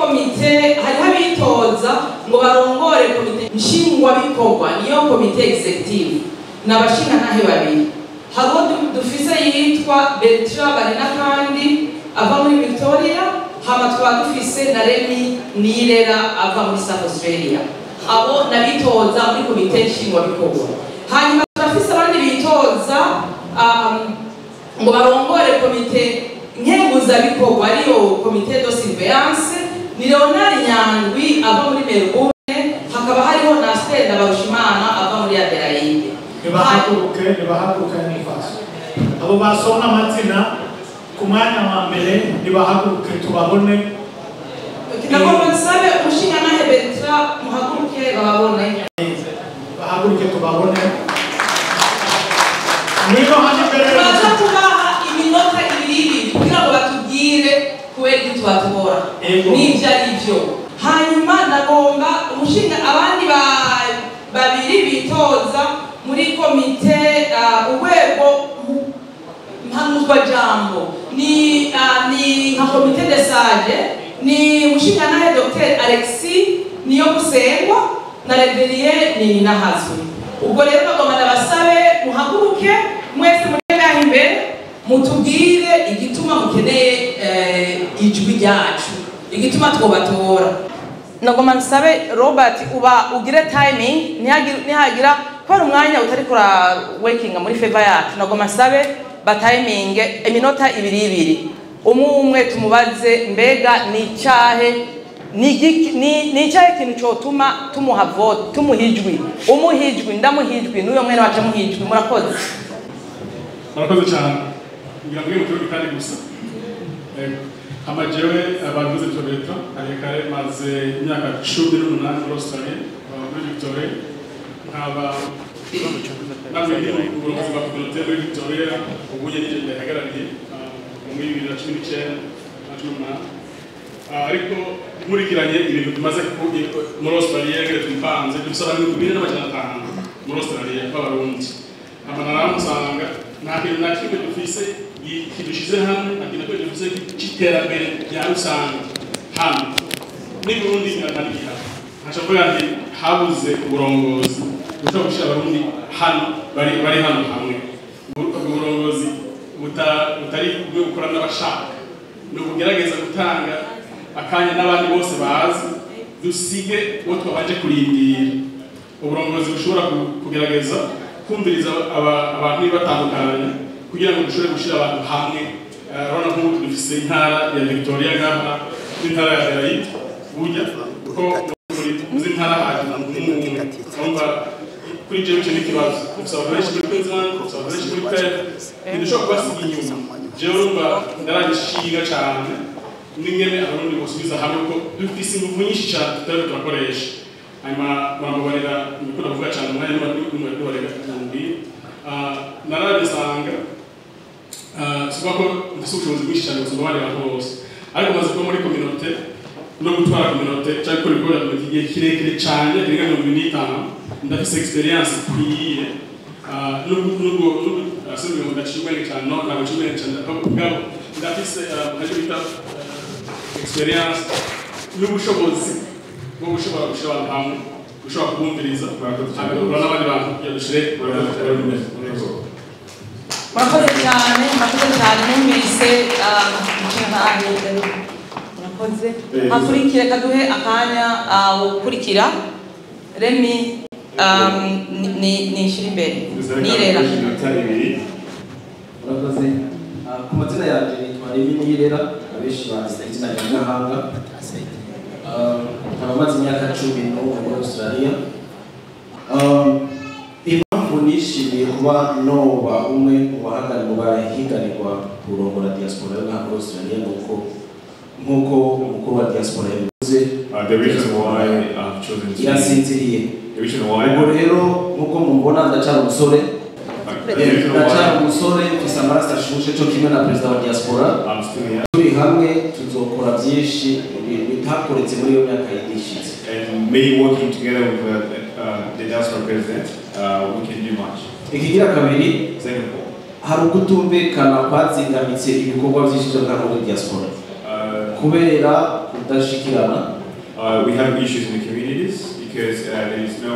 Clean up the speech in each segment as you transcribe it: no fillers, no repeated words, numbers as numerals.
Komite hariho abitoza ngo barongore komite nshingwabikorwa, niyo komite executive, ni abashingantahe babiri. Hariho dufise yitwa Bertrand Barinakandi ava muri Victoria, hama tukaba dufise na Remy Nirera ava muri South Australia. Abo nabitoza muri komite nshingwabikorwa. Hanyuma turafise abandi bitoza ngo barongore komite nkenguzabikorwa, ariyo comité de surveillance, ni Leonard Nyandwi ava muri Melbourne, hakaba hariho na Stella Barushimana ava muri Adelaide. Nibahaguruke, nibahaguruke n'ifasi. Abo basomwa amazina ku mwanya wa mbere nibahaguruke tubabone. Nagomba nsabe umushingantahe Bertrand muhaguruke bababone. Bahaguruke tubabone. Ngwino hano imbere. Turaza kubaha iminota ibiri ibiri kugira ngo batubwire kubera ibyo tubatora n'ibyo ari byo. Hanyuma ndagomba umushinga abandi babiri bitoza muri komite, urwego mpanuzwajambo, ni nka comité de sages, ni umushingantahe Dr Alexis Niyogusengwa na Reverien Nininahazwe. Ubwo rero bagomba ndabasabe muhaguruke mwese muri ngaha imbere mutubwire igituma mukeneye ijwi ryacu, igituma twobatora. Nagomba nsabe Robert uba ugire timing, nihagira kubera umwanya utari kura working muri favor yacu. Nagomba nsabe batiminge iminota ibiri ibiri, umwe umwe tumubaze mbega ni icyahe, ni icyahe kintu cyotuma tumuha vote, tumuha ijwi, umuha ijwi, ndamuha ijwi, n'uyo mwene wacu amuha ijwi. Murakoze. Murakoze cyane. Ngira ngo mu kirundi kandi gusa. Hama jewe abavuze Tobeto kare kare, maze imyaka 18 muri Australia, muri Victoria, nkaba namwe ndi uburongozi bwa communauté muri Victoria. Ubu nyine ndahagarariye muri 2019 na 18. Ariko nkurikiranye ibintu bimaze muri Australia ngere twipanze, dufise abantu 2500 muri Australia b'Abarundi. Hama naramusanga nta kintu na kimwe dufise kidushize hamwe, nta kintu na kimwe dufise c'iterambere rya rusange hano ni Burundi nta. Nkaca mvuga nti habuze uburongozi bushobora gushira Abarundi hano bari hano hamwe, ubwo burongozi butari bwo gukora n'abashaka, ni ukugerageza gutanga akanya n'abandi bose bazi, dusige uwo twabanje kurindira. Uburongozi bushobora kugerageza kumviriza abantu batandukanye kugira ngo dushobore gushira abantu hamwe. Urabona nk'ubu dufise intara ya Victoria ngaha n'intara ya Adelaide, burya ko muri ntara haje urumva kuri jewe ico ni ikibazo. Dufise abantu benshi muri Queensland, dufise abantu benshi muri Perth, ntidushobora kubasiga inyuma. Jewe urumva ndaragishiga cane n'ingene Abarundi bosubiza hamwe, kuko dufise inguvu nyinshi cane tutariko turakoresha. Hanyuma murambabarira ndikunda kuvuga cane, umwanya n'uwarega kumbwira. Narabisanga sikuvuga ko mfise ubushobozi bwinshi cane gusumba abandi bantu bose, ariko maze kuba muri communauté no gutwara communauté cyangwa gukora ibikorwa bya communauté igihe kirekire cane kirenga 25, ndafise experience ikwiye. Nubwo sinzi ngo ndaciye ubwenge cane, no ntabwo nciye ubwenge cane, mugabo ndafise ntacyo bita experience n'ubushobozi bwo gushobora gushira abantu hamwe, gushobora kubumviriza, hagakura n'abandi bantu kugira dushire imbere. Murakoze cyane, murakoze cyane. Numvise umushingantahe, murakoze. Hakurikire kaduhe akanya ukurikira Remy ni nshira imbere Nirera. Iminota ibiri. Murakoze. Ku mazina yanjye nitwa Remy Nirera, abenshi bazi izina rya Gahanga. Nkaba maze imyaka 11 muri Australia. Impamvu nishimiye kuba noba umwe mu bahiganirwa kurongora diaspora yo ngaha muri Australia ni uko nk'uko umukuru wa diaspora yabivuze, The reason why I've chosen to irasinziriye. The reason why Ubwo rero nk'uko mubona ndacyari umusore, The reason ndacyari why umusore, mfise amaraso ashushe cyo kimwe na perezida wa diaspora. I'm still young Turi hamwe tuzokora byinshi bitakoretse muri iyo myaka yishize. And me working together with the diaspora president, we can do much. Ikigira kabiri, Second of all, hari ukutumvikana kwazingamitse ibikorwa byinshi byo ngaha muri diaspora kubera kudashikirana. We have issues in the communities because there is no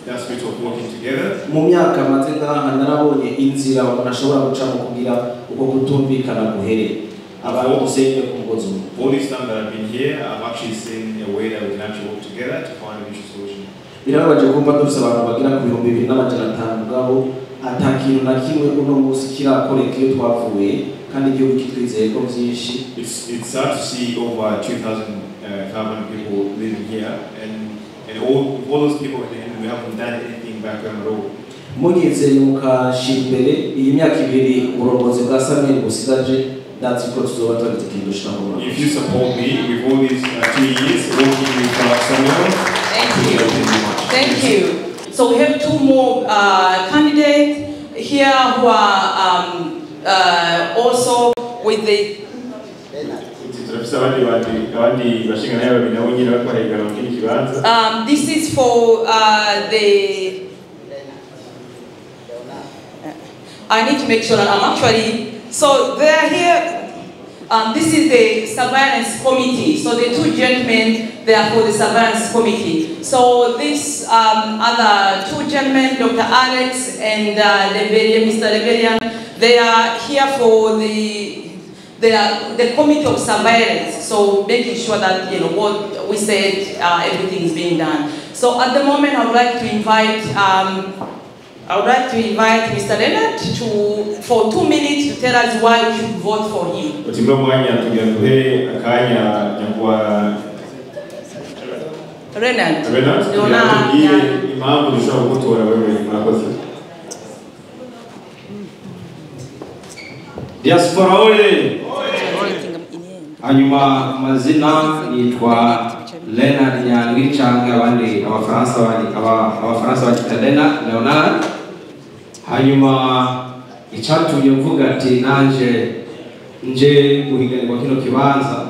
that spirit of working together. Mu myaka maze ngaha narabonye inzira umuntu ashobora gucamo kugira uko kutumvikana guhere abantu dusenye ku mugozi umwe. All this time that I've been here, I've actually seen a way that we can actually work together to find a mutual solution. Birababaje kumva dufise abantu bagera ku 2500 mugabo ata kintu na kimwe uno munsi kirakoreka iyo twavuye kandi igihugu kitwizeye ko byinshi. It's sad to see over 2,500 people living here, and all those people in the end, we haven't done anything back home at all. Munyizeye mukashira imbere iyi myaka ibiri uburongozi bwa Samuel busigaje, ndazi ko tuzoba twagize ikintu dushikako. If you support me with all these 2 years working with Samuel, thank you. Thank you. So we have two more candidates here who are also with the. This is for the. I need to make sure that I'm actually. So they are here. This is the surveillance committee. So the two gentlemen, they are for the surveillance committee. So this other two gentlemen, Dr. Alex and Mr. Leverian, they are here for the committee of surveillance. So making sure that you know what we said, everything is being done. So at the moment, I would like to invite. I would like to invite Mr. Leonard for 2 minutes to tell us why we should vote for him. Leonard. Diaspora oye! Hanyuma amazina nitwa Leonard Nyandwi canke abandi abafaransa bagita Leonard. Hanyuma icatumye mvuga ati nanje nje guhiganirwa kino kibanza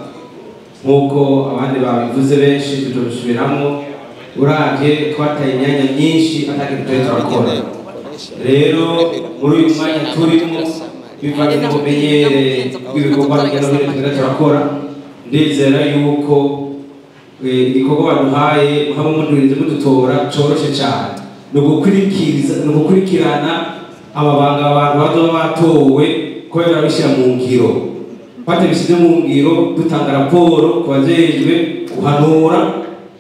nkuko abandi babivuze benshi tutobisubiramwo, uravye twataye imyanya myinshi atakintu twari turakora. Rero muri uyu mwanya turimo bivanye n'ubumenyere bw'ibikorwa hirya no hino tugenda turakora, ndizera yuko igikorwa baduhaye hamwe mudurinze mudutora coroshe cyane. Ni ugukurikirana amabanga abantu bazoba batowe ko barabishyira mu ngiro. Batabishyize mu ngiro dutanga raporo ku bajejwe guhanura,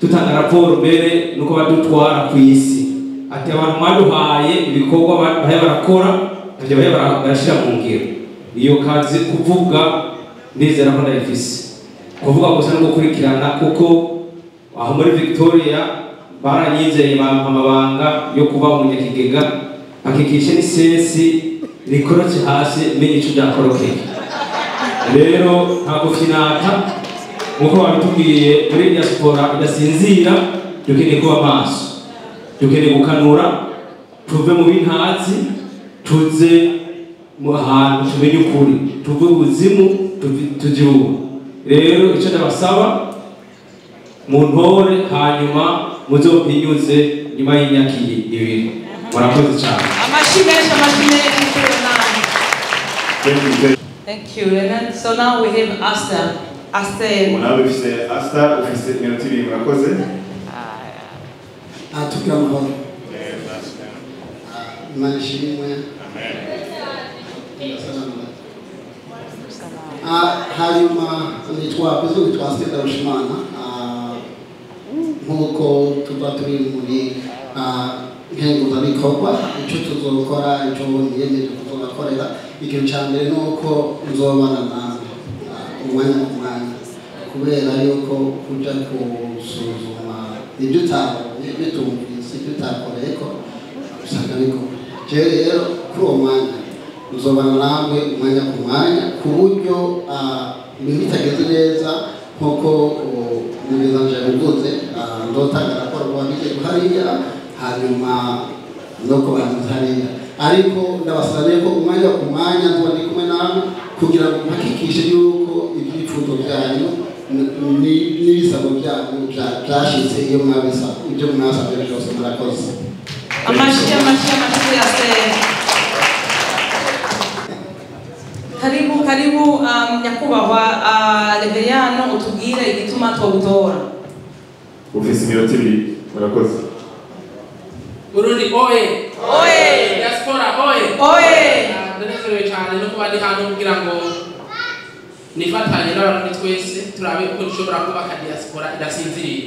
dutanga raporo mbere nuko badutwara ku isi ati abantu mwaduhaye ibikorwa bahe barakora ntabyo bahe barashyira mu ngiro. Iyo kazi kuvuga ndizera ko ndayifise kuvuga gusa no gukurikirana, kuko aho muri Victoria baranyizeye bampa amabanga yo kuba umunyakigega akikishe n'isesi rikorotse hasi menye ico ryakorokeye. Rero ntabwo finata nkuko babitubwiye muri diaspora idasinzira, dukeneye kuba maso, dukeneye gukanura, tuve mu bintazi tuze mu ahantu tumenye ukuri, tuve ubuzimu tujibuwe. Rero icyo ndabasaba mu ntore, hanyuma muzompinyuze nyuma y'imyaka ibiri. Murakoze cyane. Amashyi menshi, amashyi menshi. Thank you, Leonard. So now we have Asta. Asta. Ufise Asta, ufise iminota ibiri, murakoze. Tugira amahoro. Imana ishimwe. Hanyuma nitwa Stella Rushimana, nkuko tuba turi muri nkenguzabikorwa, icyo tuzokora, icyo niyemeje kuzobakorera, ikintu cya mbere ni uko nzobana namwe umwanya ku mwanya, kubera yuko kuja gusuzuma ibyo utabonye, ibyo utumvise, ibyo utakoreyeko usanga bigoye. Jewe rero kuri uwo mwanya nzobana namwe umwanya ku mwanya, ku buryo ibintu bitageze neza nkuko mugenzi yabivuze, ndotanga raporo ku babijejwe hariya, hanyuma no ku bantu hariya. Ariko ndabasaba ko umwanya ku mwanya nzoba ndi kumwe namwe kugira ngo mpakikishe yuko ibyifuzo byanyu n'ibisabo byanyu byashitse iyo mwabisaba, ibyo mwasabye byose. Murakoze. Amashyi, amashyi, amashyi ya Stella. Karibu karibu, nyakubahwa Reveriyano, utubwire igituma twogutora. Ufise iminota 2, murakoze. Burundi oye! Oye! Diaspora oye! Oye! Ndanezerewe cyane no kuba ndi hano kugira ngo nifatanye n'abarundi twese turabe uko dushobora kubaka diaspora idasinziriye.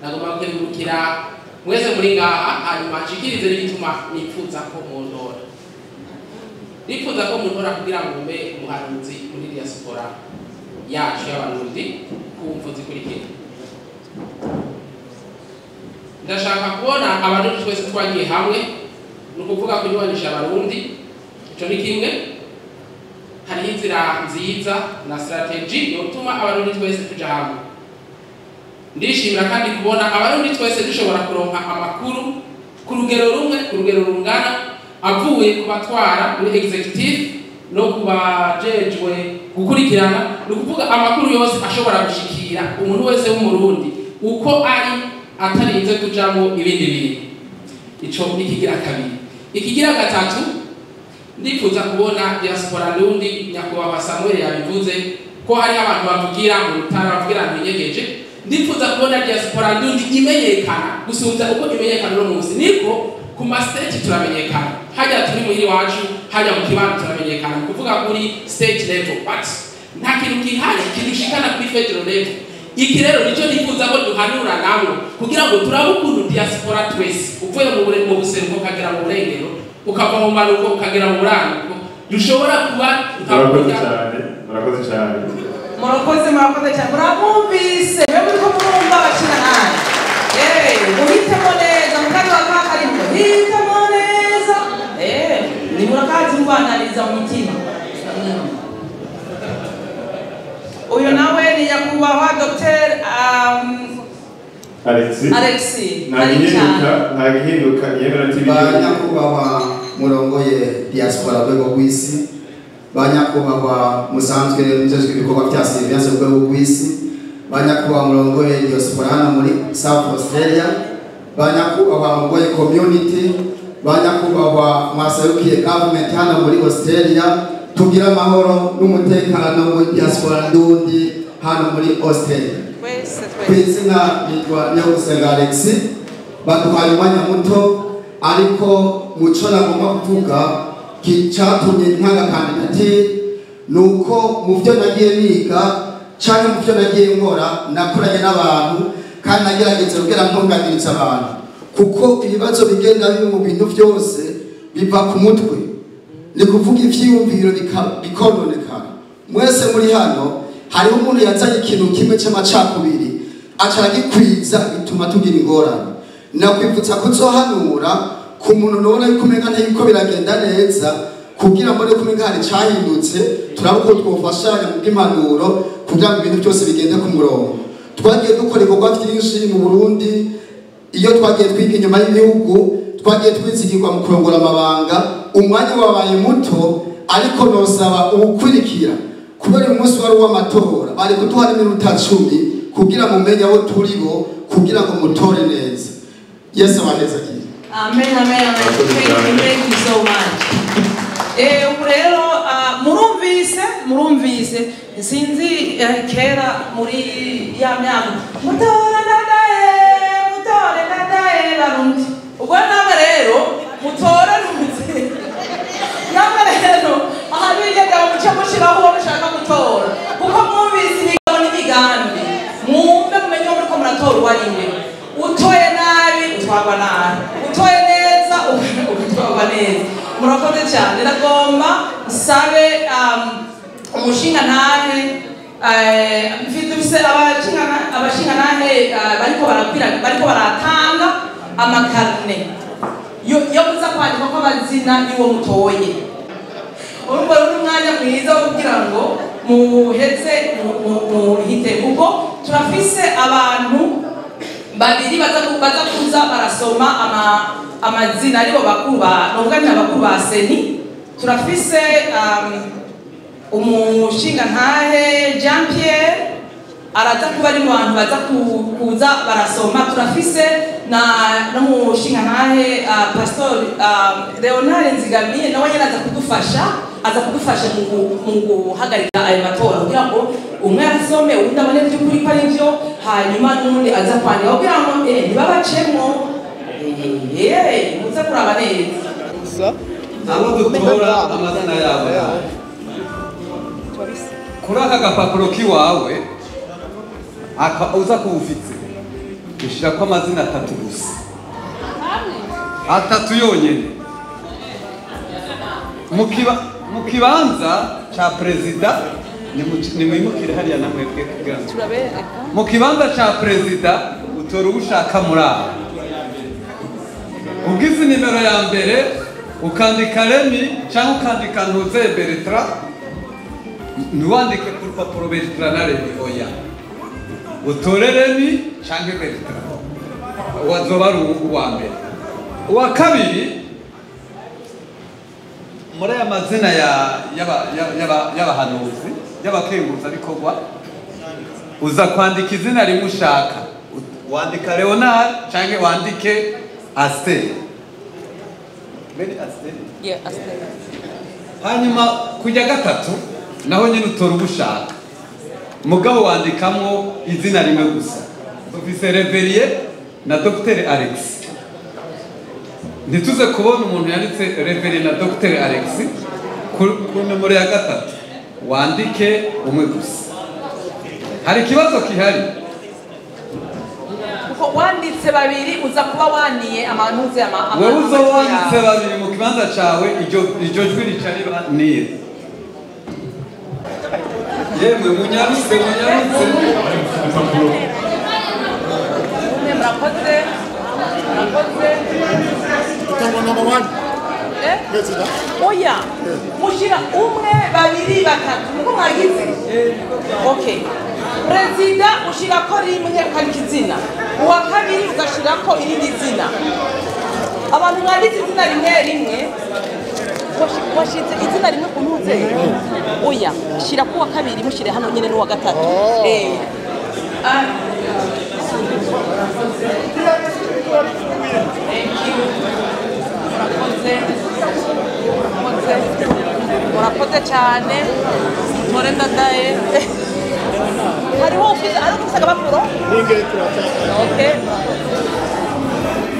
Nagomba gukengurukira mwese muri ngaha, hanyuma nshikirize n'igituma nipfuza ko muntora. Nipfuza ko muntora kugira ngo mbe umuhanuzi muri diaspora yacu y'abarundi ku mvo zikurikira. Ndashaka kubona abarundi twese twagiye hamwe, ni ukuvuga kunywanisha abarundi, ico ni kimwe. Hariho inzira nziza na strategy yotuma abarundi twese tuja hamwe. Ndishimira kandi kubona abarundi twese dushobora kuronka amakuru ku rugero rumwe, ku rugero rungana, avuye ku batwara muri executive no ku bajejwe gukurikirana. Ni ukuvuga amakuru yose ashobora gushikira umuntu wese w'umurundi uko ari, atarinze kujamwo ibindi bintu. Ico ni ikigira kabiri. Ikigira gatatu, ndifuza kubona diaspora ndundi. Nyakubahwa Samuel yabivuze ko hariho abantu bavugira mu rutara, bavugira mu binyegeje. Ndifuza kubona diaspora ndundi imenyekana gusumvya uko imenyekana uno munsi. Niko ku ma state turamenyekana, hajya turi muhiri wacu, hajya mu kibano turamenyekana, ni kuvuga kuri state level, but nta kintu gihari kidushikana kuri federal level. Iki rero nicyo nifuza ko duhanura namwe kugira ngo turabe ukuntu diaspora twese, uvuye mu buseruko ukagera mu burengero, ukava mu manuko ukagera mu buraruko, dushobora kuba Murakoze cyane, murakoze cyane. Murakoze, murakoze cyane. Muramwumvise mwe muriko murumva abakina nabi. Muhitemo neza mukari wa kakarimo, hitemo neza. Ni murakazi mwanaliza mu mitima. Uyu nawe ni nyakubahwa Dr. Alexis. Alexis. Nta gihinduka, yemera TV. Ba nyakubahwa murongoye diaspora rwego rw'isi, ba nyakubahwa musanzwe mujejwe ibikorwa vya surveillance rwego rw'isi, ba nyakubahwa murongoye diaspora hano muri South Australia, ba nyakubahwa murongoye community, ba nyakubahwa mwaserukiye government hano muri Australia, tugira amahoro n'umutekano muri diaspora ndundi hano muri Australia. Ku izina nitwa Niyonsenga Alexis, baduhaye umwanya muto, ariko muco nagomba kuvuga cyatumye ntanga kandidatire ni uko mu byo nagiye niga cyangwa mu byo nagiye nkora nakoranye n'abantu kandi nagerageza kugira ntunganirize abantu, kuko ibibazo bigenda biri mu bintu byose biva ku mutwe, ni kuvuga ivyiyumviro bikononekara. Mwese muri hano hariho umuntu yazanye ikintu kimwe cy'amacakubiri aca aragikwiza bituma tugira ingorane. Nakwibutsa kuzohanura ku muntu nubona yuko umenga ntibiko biragenda neza, kugira mbone ko umenga hari icahindutse, turabe uko twofashanya mu bw'impanuro kugira ngo ibintu byose bigende ku murongo. Twagiye dukora ibikorwa vyinshi mu Burundi, iyo twagiye twiga inyuma y'ibihugu, twagiye twizigirwa mu kurongora amabanga, umwanya wabaye muto, ariko nosaba uwukurikira kubera uyu munsi wari uw'amatora bari kuduha n'iminota 10 kugira mumenye abo turi bo, kugira ngo mutore neza. Yesu abahezagire. Amen, amen, amen. Thank you, thank you so much. Ubu rero murumvise sinzi kera muri ya myaka mutore ndadaye, mutore ndadaye barundi. Ubwo nawe rero mutore ntuzi. Nawe rero aha bigega muce mushiraho uwo mushaka gutora, kuko mwumvise imigabo n'imigambi, mwumve mumenye uwo muriko muratora uwo ari we. Utoye nabi utwarwa nabi, utoye neza ugatwarwa neza. Murakoze cyane. Ndagomba nsabe umushingantahe, mfite abashingantahe bariko barakwira, bariko baratanga amakarne yo kuza kwandika ko amazina y'uwo mutoye. Urumva rero umwanya mwiza wo kugira ngo muheze muhite, kuko turafise abantu babiri baza kuza barasoma amazina, aribo bakuru ba, novuga nti abakuru ba seni. Turafise umushingantahe Jean Pierre araza kuba ari mu bantu baza kuza barasoma. Turafise na n'umushingantahe Pastor Leonard Nzigamiye, nawe nyene aza kudufasha, Aza kudufasha mu guhagarika ayo matora kugira ngo umwe asome undi abone by'ukuri ko ari byo, hanyuma n'undi aza kwandika kugira ngo ntibabacemwo. Muze kuraba neza abo dutora amazina yabo kuri aka gapapuro k'iwawe uza kuwufitse ushyirako amazina atatu gusa, atatu yonyine. Mu kibanza ca perezida nimwimukire hariya namwebwe kugira ngo mu kibanza ca perezida utora uwo ushaka muri abo. Ugize nimero ya mbere ukandika Remi cyangwa ukandika Ntuze Bertrand, ntiwandike ku rupapuro Bertrand na Remi, oya, utore Remi cyangwa Bertrand, wazoba ari uwa mbere. Uwa kabiri muri aya mazina y'abahanuzi y'abakenguzabikorwa uza kwandika izina rimwe ushaka, wandika Leonard cyangwa wandike Asteri. Hanyuma kujya gatatu naho nyine utora ubushaka, mugabo wandikamo izina rimwe gusa. Dufise Reverie na Dr Alex. Ntituze kubona umuntu yanditse Reverie na Dr Alex ku nomero ya gatatu, wandike umwe gusa. Hari ikibazo kihari kuko wanditse babiri uza kuba waniye amanuze ama wewe uzo wanditse babiri mu kibanza cawe, iryo jwi rica riba niye. Yemwe munyarutse munyarutse. Murakoze murakoze. Oya mushira umwe babiri batatu niko mwagize. Okay, perezida ushirako rimwe ukandika izina, uwa kabiri ugashirako irindi zina. Abantu mwanditse izina rimwe rimwe, washize izina rimwe ku ntuze. Oya shira ku wa kabiri mushire hano nyine n'uwa gatatu. Thank you. Murakoze cyane. Ntore ndadaye. Hariho ufite ari ufite agapapuro? Okay.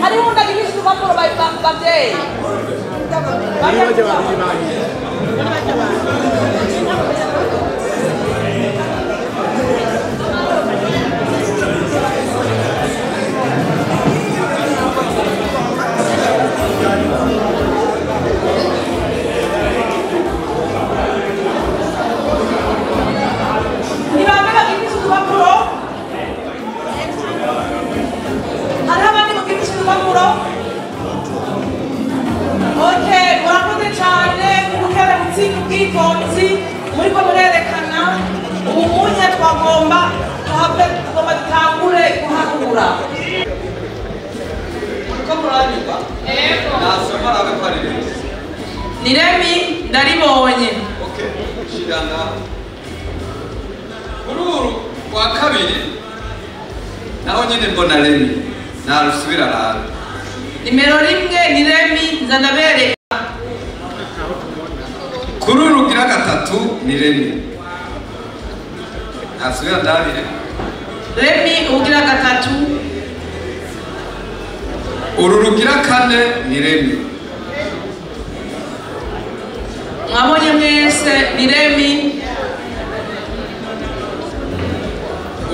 Hariho undi agifite urupapuro babyeyi. Okay, murakoze cyane kubukerebutsi kubwitonzi muriko murerekana. Ubu munye twagomba tuhave tugomba dutangure guharura. Muriko muranyumva? Yego. Nasoma nawe ko ari beza. Ni Remi ndaribonye. Okay, shira ngaho. Kuri uru wa kabiri naho nyine mbona Remi narusubira ahantu. Nimero rimwe ni Remi nzanabereka. Kuri urugira gatatu ni Remi. Nasubira ndabire. Remi ugira gatatu. Uru rugira kane ni Remi. Mwabonye mwese ni Remi.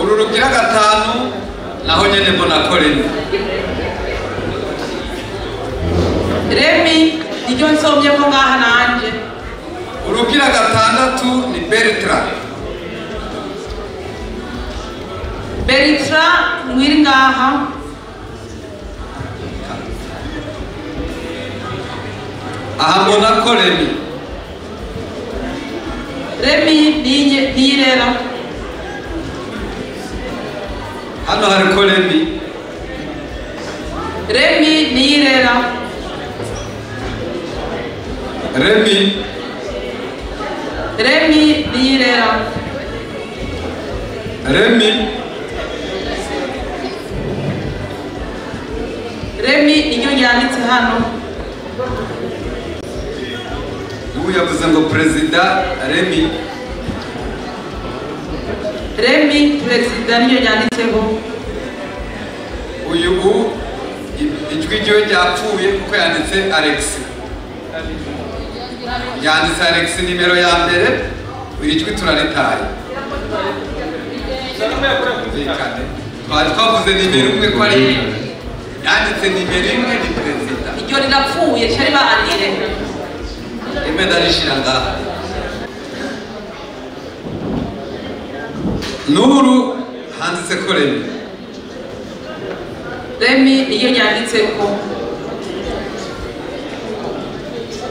Uru rugira gatanu naho nyene mbona ko Remi. Remi niryo nsomye ko ngaha nanje. Urugira gatandatu ni Bertrand. Bertrand mwiri ngaha. Aha mbona ko Remi. Remi niyirera. Hano hari ko Remi. Remi niyirera. Remi. Remi niyirera. Remi. Remi niryo ryanditse hano. Uyu yavuze ngo perezida Remy. Remy perezida niyo yanditseho. Uyu ijwi ryo ryapfuye kuko yanditse Alex. Yanditse Alex nimero ya mbere, iri jwi turaritaye. Twari twavuze nimero imwe ko ari yanditse nimero imwe ni perezida. Iryo rirapfuye cyari baanire. Imwe ndarishira ngaha. Nuru handitse ko Remy. Remy niyo yanditse ko.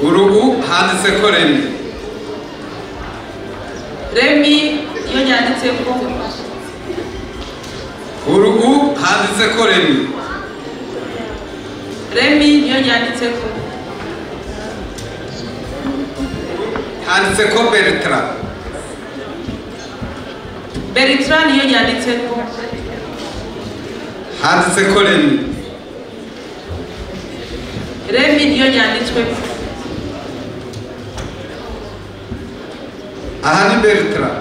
Urugu handitse ko Remy. Remy niyo yanditse ko. Urugu handitse ko Remy. Remy niyo yanditse ko. Handitse ko Bertrand. Bertrand niyo yanditse ko. Handitse ko Remy. Remy niyo yanditswe ko. Aha ni Bertrand.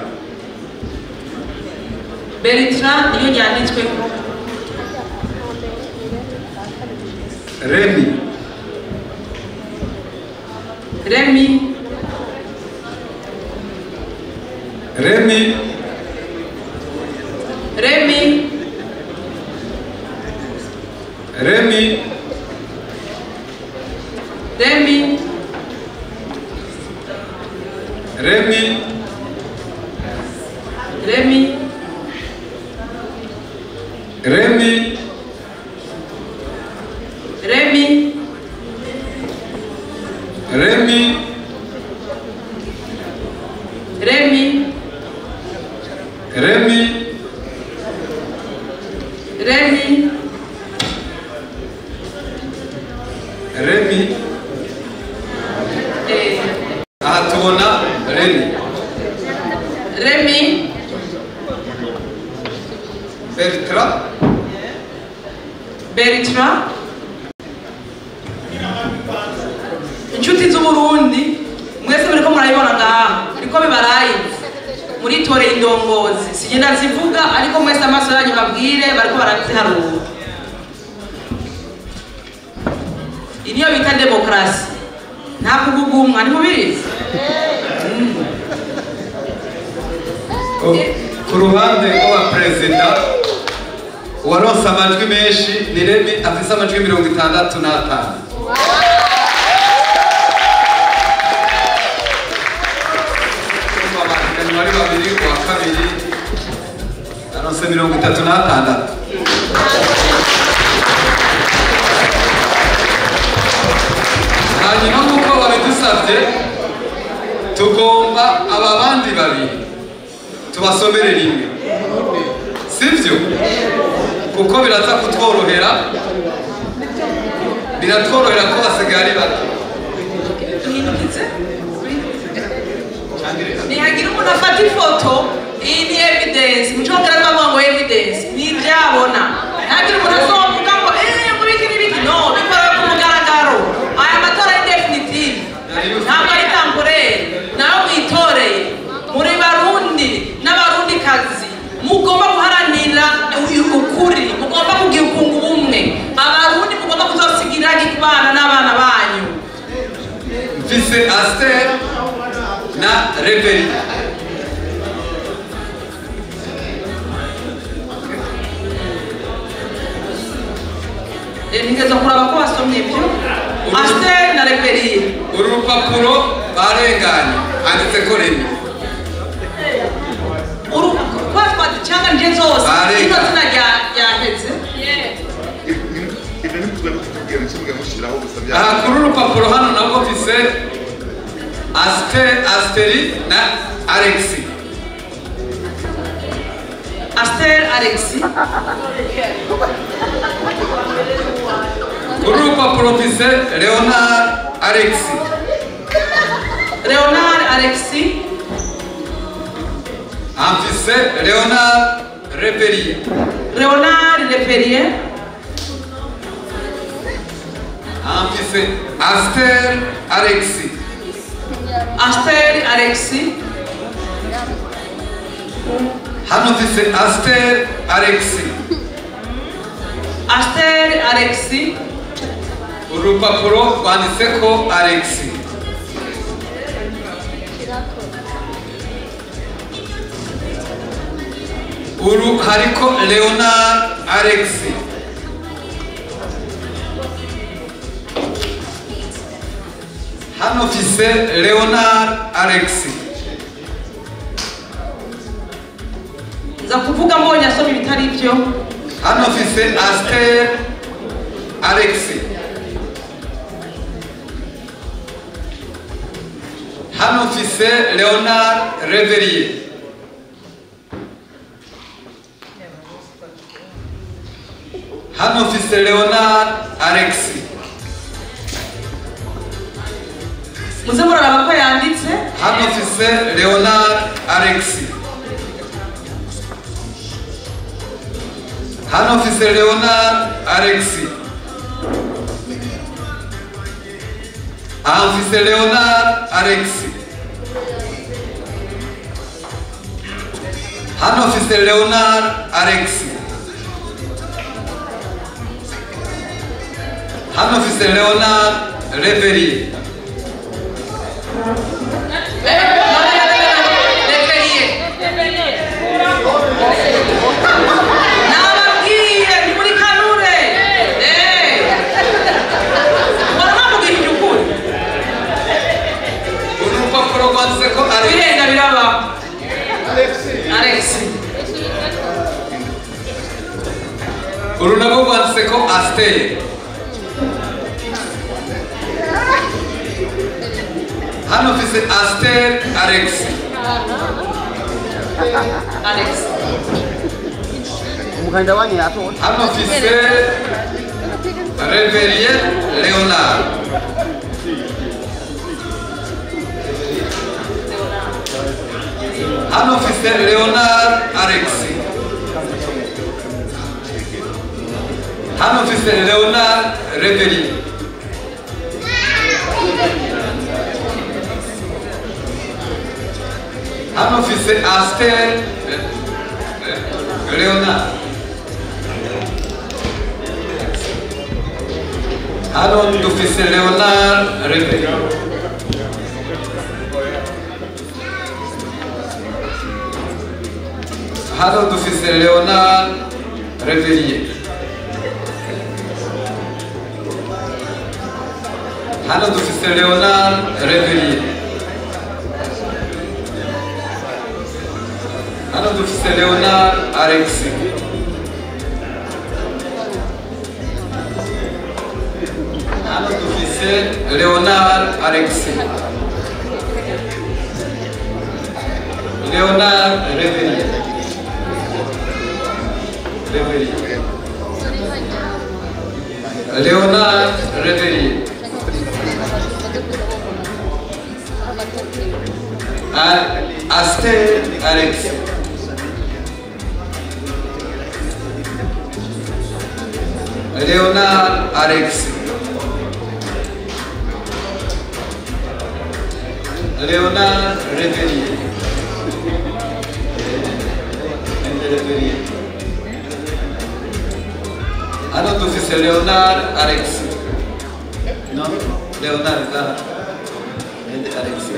Bertrand niyo yanditswe ko. Remy. Remy. Remy. Remy. Remy. Remy. Remy. Remy. Remy. Remy. Remy. Remy. Remy. Remy. Remy. Aha tubona Remy. Remy. Bertrand. Bertrand. Inshuti z'Uburundi mwese muriko murayibona ngaha biriko bibaraye muritore indongozi sigenda zivuga ariko mwese amaso yanyu babwire bariko baraziharura. Iniyo bita demokrasi nta kugugumwa ni mubizi. Ku ruhande rw'aba perezida uwaronse amajwi menshi ni Remy afise amajwi 65. Bari babiri uwa kabiri aronse 36. Hanyuma nk'uko babidusabye tugomba aba bandi babiri tubasomere rimwe, sivyo? Kuko biraza kutworohera, biratworohera ko basigaye ari bato. Nihagira umuntu afata ifoto iyi ni evidence mu cyongereza bavuga ngo evidence ni ibyabona. Ntihagira umuntu azovuga ngo mubiki n'ibiki, no bikorewe ku mugaragaro. Aya matora ni definitive, ntabwo ari temporaire. Nawe mwitoreye muri Barundi n'Abarundikazi mugomba guharanira ukuri, mugomba kugira ukunga ubumwe. Abarundi mugomba kuzosigira kubana n'abana banyu. Mfise Aster na Reveri. Nigeze kuraba ko basomye ibyo Aster na Reveri. Uru rupapuro barenganye handitse ko Remy. Uru twatwati cyangwa nje zose ino zina ryaheze. Aha kuri uru rupapuro hano nabwo mfise Asteri na Alexi. Aster Alexi. Kuri uru rupapuro mfise Leonard Alexi. Leonard Alexi. Mfise Leonard Reperier. Leonard Reperier. Mfise Aster Alexi. Aster Alexi. Hano mfise Aster Alexi. Aster Alexi. Urupapuro rwanditseko Alexi. Uru hariko Leonard Alexi. Hano mfise Leonard Alexi. Nza kuvuga mbonye asoma ibitari byo. Hano mfise Aster Alexi. Hano mfise Leonard Reverier. Hano mfise Leonard Alexi. Muze muraraba ko yanditse. Hano mfise Leonard Alexi. Hano mfise Leonard Alexi. Aha mfise Leonard Alexi. Hano mfise Leonard Alexi. Hano mfise Leonard Reverier. Nababwiye ni muri kanure. Baramubwira ukuri. Urupapuro rwanditseko Alexi. Birenda biraba. Alexi. Uru narwo rwanditseko Aster. Hano mfise Aster Alexi. Alex. Hano mfise Reverier Leonard. Hano mfise Leonard Alexi. Hano mfise Leonard Reverier. Hano mfise Aster Leonard. Hano dufise Leonard Reverier. Hano dufise Leonard Reverier. Hano dufise Leonard Reverier. Hano dufise Leonard Alexi. Hano dufise Leonard Alexi. Leonard Reverier. Reverier. Leonard Reverier. Aster Alexi. Leonard Alexi. Leonard Reverier. Reverier. Hano dufise Leonard Alexi. No, Leonard Alexi.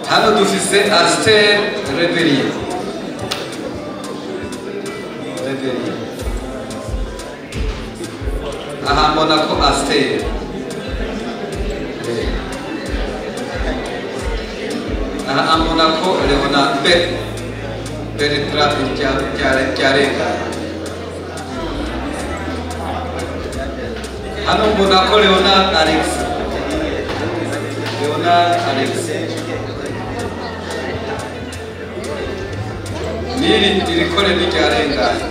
Hano dufise Aster Reverier. Reverier. Aha mbona ko Aster. Aha mbona ko Leonard Bertrand Ryarenga. Hano mbona ko Leonard Alexi. Leonard Alexi. Niri irikore n'iryarenganye.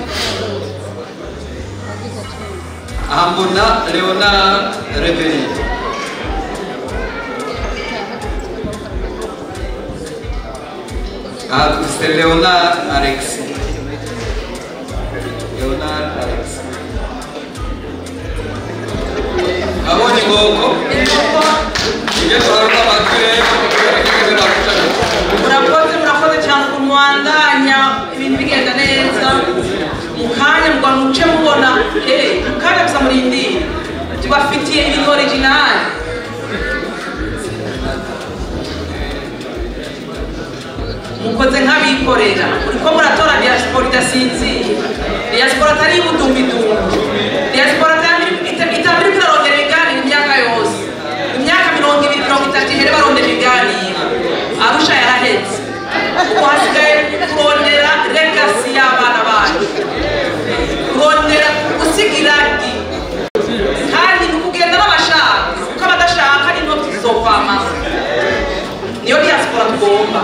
Aha mbona Leonard Reverier. Aha dufise Leonard Alexi. Leonard Alexi. Abonye inkoko. Ibyo twarura. Mukoze nk'abikorera, uriko muratora diaspora idasinzira, diaspora atari ibudumbidumbi, diaspora itabiri kurarondera ibiganiro imyaka yose, imyaka 20 30 ihere barondera ibiganiro. Arusha yarahetse, ubu hasigaye kurondera legacy y'abana bacu, kurondera gusiga iragi, kandi ni ukugenda n'abashaka, kuko abadashaka ni nto tuzokwamaho. Niyo diaspora tugomba.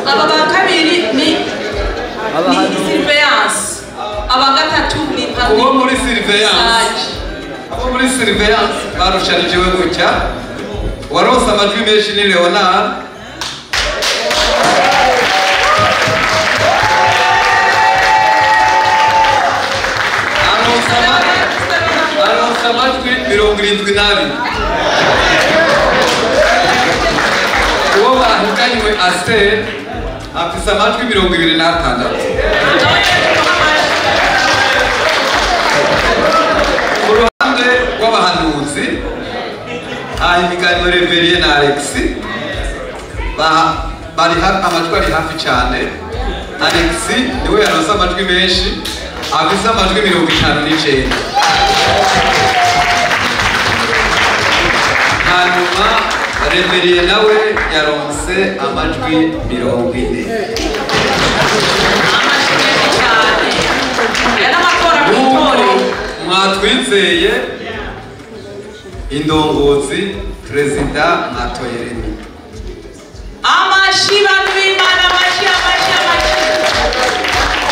Aba ba kabiri ni surveillance, aba gatatu ni uwo muri surveillance. Abo muri surveillance barushanije we gutya, waronse amajwi menshi ni Leonard, aronse amajwi 72. Uwo bahiganywe Aster afise amajwi 26. Ku ruhande rw'abahanuzi hahiganwe Reverien na Alexis, bari amajwi ari hafi cyane. Alexis niwe yaronse amajwi menshi, afise amajwi 59. Hanyuma Reverien nawe yaronse amajwi 40. Mwatwizeye indongozi perezida mwatoye Remy. Amashi bantu b'Imana, amashi, amashi, amashi.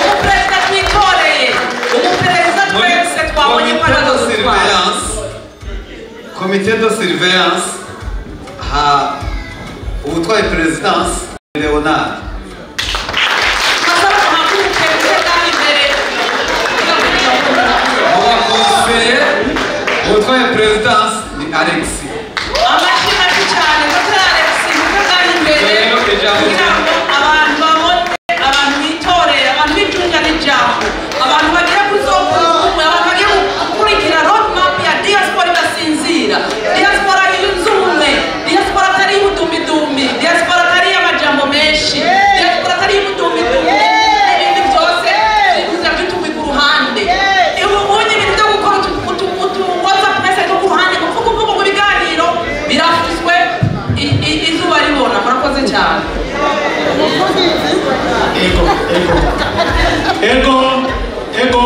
Umuperezida twitoreye, umuperezida twese twabonye ko ari Komite de surveillance ha ubutwaye presidence Leonard. Ubutwaye presidence ni Alexis. Amashi menshi cyane, Dr. Alexis, mukagali imbere kugira ngo abantu babone, abantu bitoreye, abantu b'ijunja n'ijambo, abantu bagiye kuzokura ubumwe, abantu bagiye gukurikira road map ya diaspora idasinzira, diaspora yunze ubumwe, diaspora atari iy'ubudumbidumbi, diaspora atari iy'amajambo menshi, diaspora atari iy'ubudumbidumbi, n'ibindi byose bibuza by'utumbi ku ruhande. Ubunye ibintu byo gukora utu WhatsApp message ku ruhande, kuvuga uvuga ngo ibiganiro birafuswe izuba ribona. Murakoze cyane. Ego, ego, ego, ego.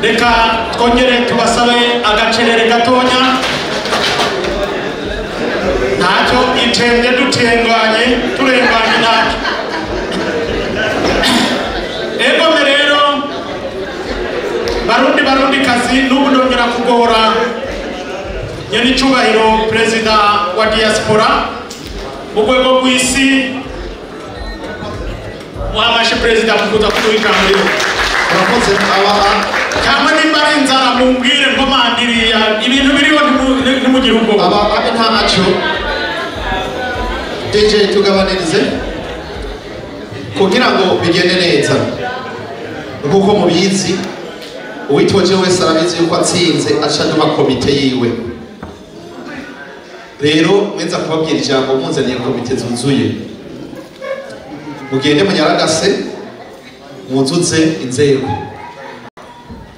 Reka twongere tubasabe agacerere gatonya, ntacyo itende dutenganye turenganye ntacyo. Ego rero Barundi Barundi kazi, n'ubu ndongera kugora nyenicubahiro perezida wa diaspora mu rwego rw'isi, muhamashe perezida mukuza kuduha ijambo. Murakoze. Cyangwa nimba ari inzara mumbwire ngo mandiriya ibintu biriho ntimugire ubwoba. Aba abe ntacyo. DJ tugabanirize kugira ngo bigende neza. Nkuko mubizi, uwitoje wese arabizi yuko atsinze aca aduma komite yiwe. Rero mwenza kubabwira ijambo munzaniye komite zuzuye, mugende munyaragase muzuze inzego,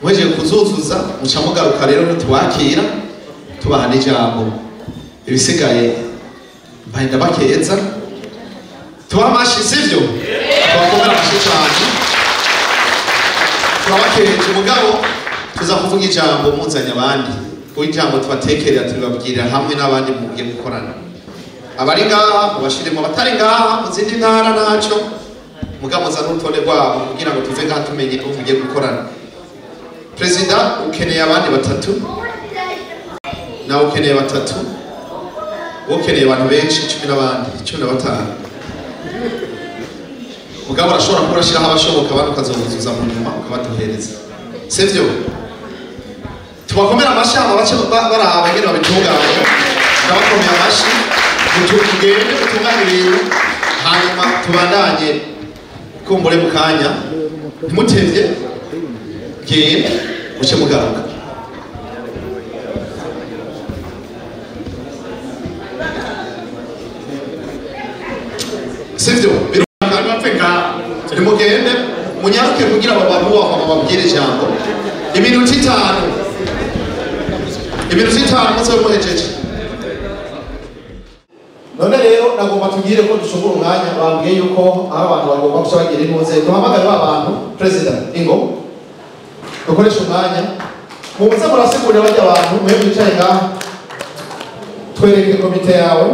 mweje kuzuzuza muca mugaruka rero ntitwakira tubaha n'ijambo. Ibisigaye bahenda bakeza, tubaha amashi, sivyo? Tubakomera amashi cyane, turabakeje. Mugabo tuza kuvuga ijambo muzanye abandi, kuko ijambo tubatekerera turibabwirira hamwe n'abandi mugiye gukorana. Abari ngaha mubashiremo, abatari ngaha mu zindi ntara ntacyo, mugabo muzane urutonde rwabo kugira ngo tuve ngaha tumenye abo mugiye gukorana. Perezida ukeneye abandi batatu, nawe ukeneye batatu, ukeneye abantu benshi 10 n'abandi 15. Mugabo arashobora kuba arashiraho abashoboka, abandi ukazobuzuza mu nyuma ukabaduhereza, sivyo? Tubakomera amashi aba bace baraba ingene babitunganya. Ndabakomeye amashi, tugende dutunganye ibintu, hanyuma tubandanye kumbure mu kanya. Ntimutevye, genda muce mugaruka. Sivyo? Nimugende munyaruke kugira babaruwa bababwire ijambo. Iminota 5. Iminota 5 muze muhejeje. None rero nagomba tugire ko dushobora umwanya bambwiye yuko aho abantu bagomba gushagira intuze duhamagare abantu president ingo dukoresha umwanya muze murasigurira bajya abantu mwe bicaye ngaha twereke komite yawe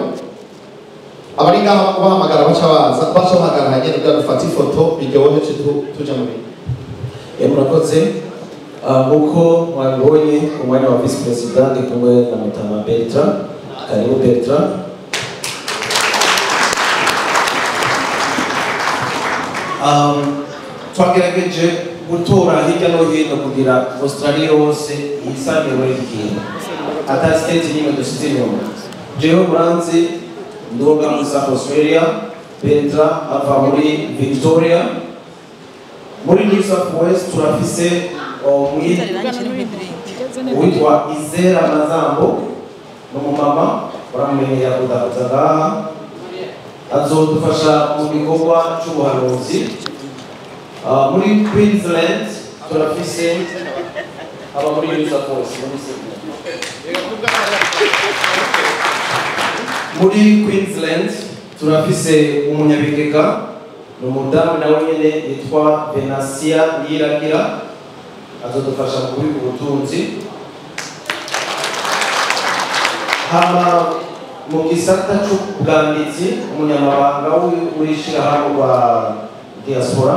abari ngaha bahamagara baca baza baca bahagarara nyene kugira dufate ifoto biryohe tuja mu bintu. Murakoze. Nkuko mwabibonye ku mwanya wa vice president ndi kumwe na Mutama Bertrand. Karibu Bertrand. Twagerageje gutora hirya no hino kugira Australia yose yisange muri iki kintu ata state n'imwe dusize inyuma. Jewe muranzi ndoga muri South Australia, Bertrand ava muri Victoria, muri New South Wales turafise uwitwa Izera Mazambo n'umumama uramumenyera kudakuza ngaha azodufasha mu gikorwa c'ubuhanuzi. Muri Queensland turafise aba muri New South Wales muri Sydney. Muri Queensland turafise umunyabigega ni umudamu nawe nyene yitwa Venasia Niyiragira azodufasha mu kubika ubutunzi. Hama mu gisata c'ubwanditsi umunyamabanga w'ishirahamwe rwa diaspora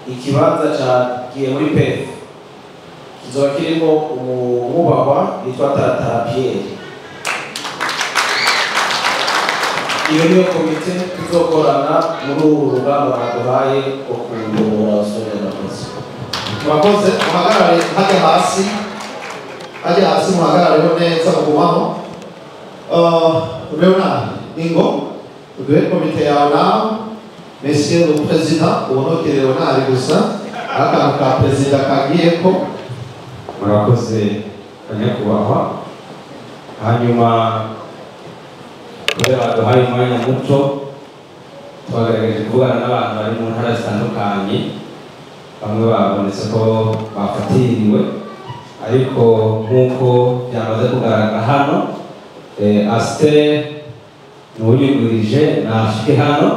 ikibanza cagiye muri Perth kizoba kirimo umwubahwa yitwa Taratara Pierre. Iyo niyo komite tuzokorana muri uru rugamba baduhaye rwo kuyobora Australia. Murakoze. Muhagarare hajya hasi, hajya hasi muhagarareho neza mugumaho. Leonard ingo uduhe komite yawe nawe. Monsieur le Président, ubona ko Leonard gusa akantu ka perezida kagiyeko. Murakoze banyakubahwa. Hanyuma kubera baduhaye umwanya muto twagerageje kuvugana n'abantu bari mu ntara zitandukanye, bamwe babonetse ko bafatiriwe, ariko nk'uko byamaze kugaragara hano Aster n'uwuyungurije nashike hano.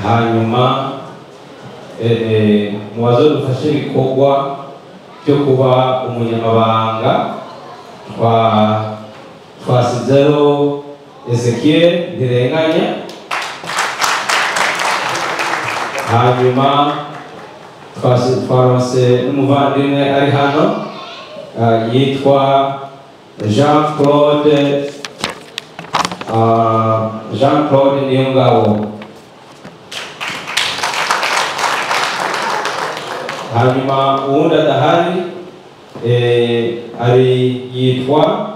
Hanyuma mu bazodufashe ibikorwa byo kuba umunyamabanga twasizeho Ezekiel Ntirenganya. Hanyuma twaronse n'umuvandimwe ari hano yitwa Jean Claude Niyongabo. Hanyuma uwundi adahari ari yitwa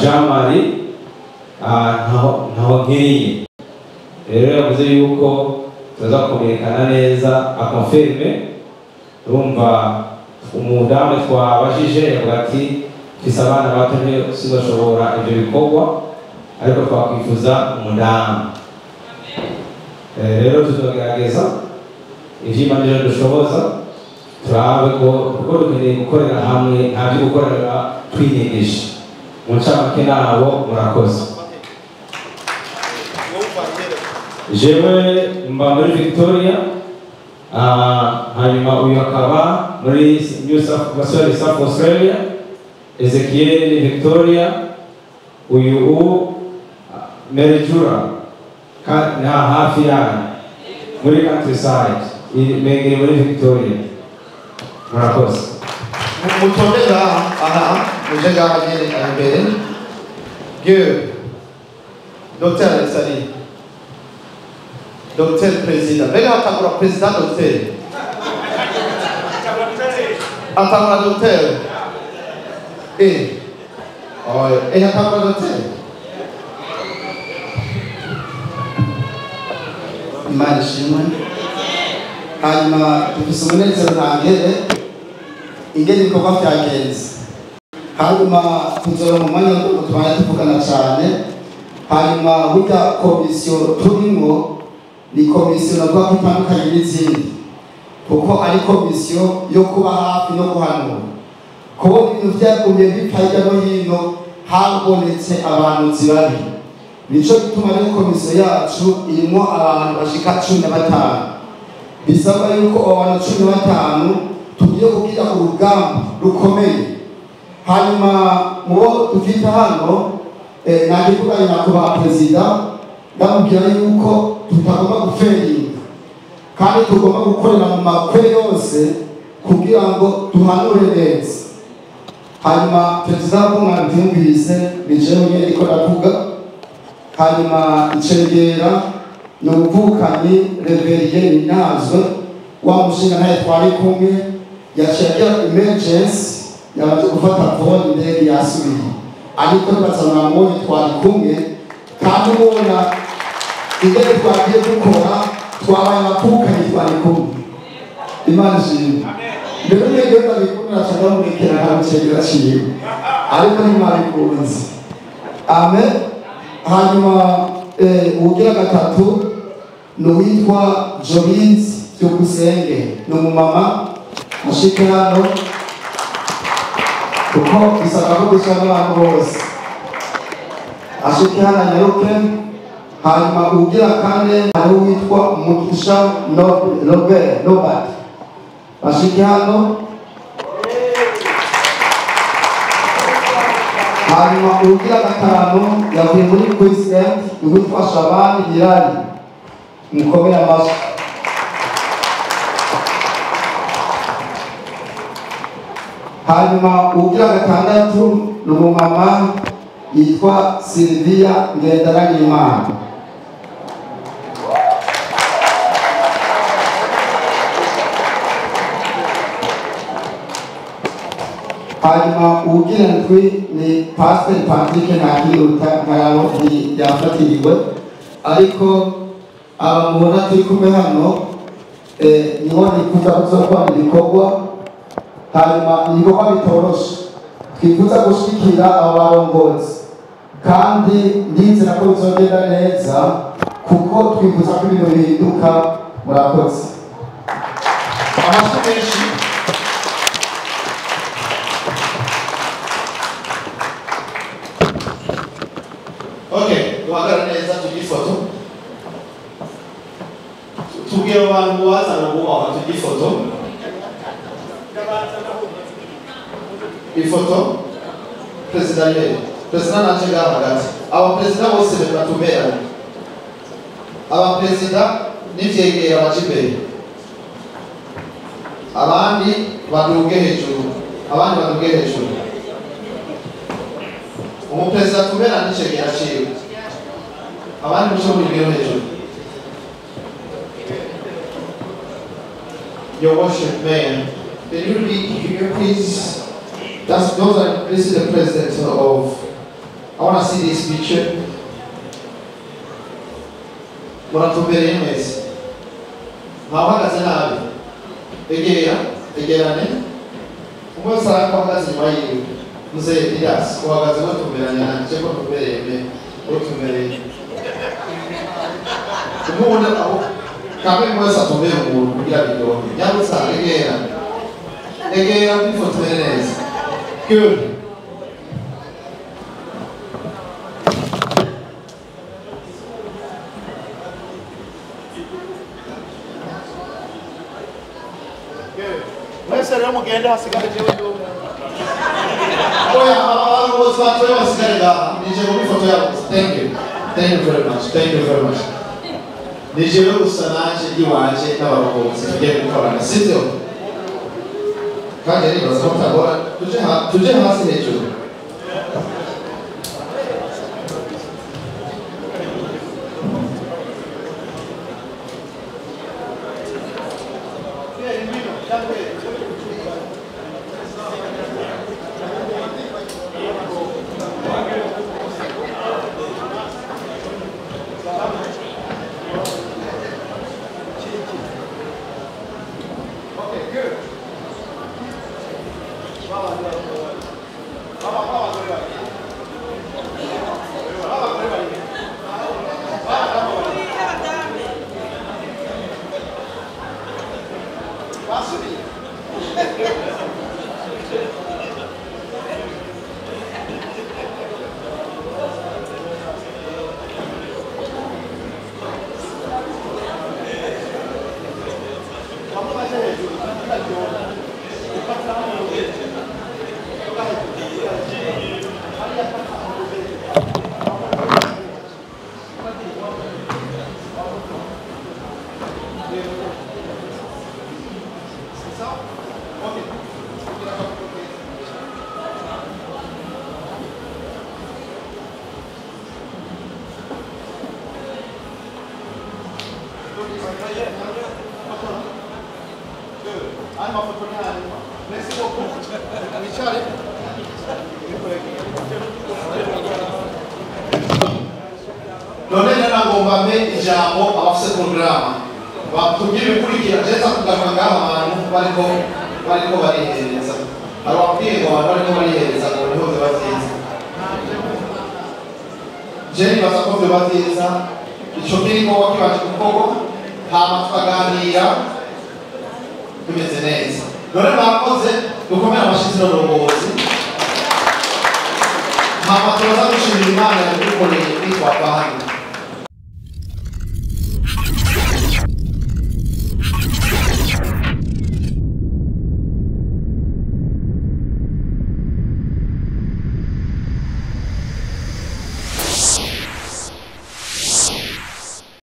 Jean Marie Ntahonkiriye. Rero yavuze yuko tuza kumenyekana neza akonfirme. Urumva umudamu twabajije yavuga ati mfise abana bato sinzoshobora ivyo bikorwa, ariko twakwifuza umudamu. Rero tuzogerageza ivy'Imana ivyo dushoboza turabe ko kuko dukeneye gukorera hamwe, nta vyo gukorera twinyegeje. Mu ncamake nabo murakoze. Jewe mba muri Victoria, hanyuma uyu akaba muri New South, South Australia, Ezekiel Victoria, uyu Merejura na hafi yanyu muri countryside imengere muri Victoria. Murakoze. Mutonde ngaha aha muje ngaha nyene imbere. Dieu Dr. Alexani Docteur Président. Mbega hatangura Président Docteur. Atangura Docteur. Hatangura Docteur. Imana ishimwe. Hanyuma dufise umunezero ntangere ingene ibikorwa vyagenze. Hanyuma tuzora mu mwanya wo tubana tuvugana cyane. Hanyuma burya komisiyo turimo ni komisiyo navuga ko itandukanye n'izindi, kuko ari komisiyo yo kuba hafi no guhanura. Kubona ibintu byagumye bipfa hirya no hino, habonetse abahanuzi babi. Nico gituma rero komisiyo yacu irimo abantu bashika 15. Bisaba yuko abo bantu 15 tugiye kugira urugamba rukomeye. Hanyuma mu bo dufite hano, nagivuganye nyakubahwa perezida, ndamubwira yuko tutagomba guferinga kandi tugomba gukorera mu makwe yose kugira ngo duhanure neza. Hanyuma perezida ko mwabyumvise ni jewe nyene ndiko ndavuga. Hanyuma icegera ni umuvukanyi Reverien Ninazwe, wa mushinga naye twari kumwe, yaciye agira emergency, yabanje gufata phone indege yasubiye, ariko nibaza mwamubonye twari kumwe, kandi ubona indege twagiye dukora twabaye abavukanyi twari kumwe. Imana ishimwe. Mbere y'uko ndabikunda naca ndamurekera nkamucegera ciwe, ariko ntimwabikunze. Amen. Hanyuma uwugira gatatu ni uwitwa Jolis Byukusenge, ni umumama ashike hano kuko bisabwa ko dusa n'abantu bose, ashike hano anyaruke. Hanyuma uwugira kane hari uwitwa Mugisha Robert Robert, ashike hano. Hanyuma uwugira gatanu yavuye muri Queensland, uwitwa Shabani Hilali, mukomere amashyi. Hanyuma uwugira gatandatu ni umumama yitwa Sylvia Ngendaranimana. Hanyuma uwugira ndwi ni Pastor Patrick Ntakiruta, nkayabo yafatiriwe, ariko aba mubona turi kumwe hano niho nifuza kuzokora ibikorwa. Hanyuma ibikorwa bitoroshe twifuza gushikira aba barongozi, kandi ndizera ko bizogenda neza kuko twifuza ko ibintu bihinduka. Murakoze. Amashyi menshi. Okay, duhagarare neza tujye ifoto. Tubwire abantu bazana bubahwa tujye ifoto. Ifoto perezida yeye, perezida naje ngaha hagati. Abaperezida bose batuberanye, abaperezida n'ivyegera baje imbere, abandi baduge hejuru, abandi baduge hejuru. Umuperezida atuberanye n'icegera ciwe, abandi muce murigero hejuru. Your Worship, Mayor, can you read here, please? This is the president of. I want to see this picture. Muratubereye mwese. Mwahagaze nabi. Egera, egerane. Umwe wese arahagaze inyuma yiwe. Mzee Didas, uhagaze batumberanye nanje ko tumbereye mbe, utumbereye. Umubona aho kamwe mwese atumbere umuntu kugira biryohe. Nyabutsa egera. Egera mwifotoye neza. Good. Mwese rero mugende hasigare jewe ndumwe. Oya, abantu bose batoye basigare ngaha. Nije mu ifoto yabo. Thank you. Thank you very much. Thank you very much. Nije rero gusa nanje iwanje n'abarongozi tugiye gukorana, sivyo? Kandi nibaza ko mutagora, tuje hasi hejuru. Ayo mafoto ni hanyuma. Merci beaucoup. Wicare. None nagomba mpe ijambo abafise porogaramu batubwire ibikurikira. Jeza kugaruka ngaha abantu bariko barihereza. Hari uwabwiye ngo abantu bariko barihereza ngo niho biba vyiza. Je nibaza ko vyoba vyiza ico kiriko wakibanje gukorwa, hama tukaganira bimeze neza. None mwakoze, dukomere amashyi zino ndongozi.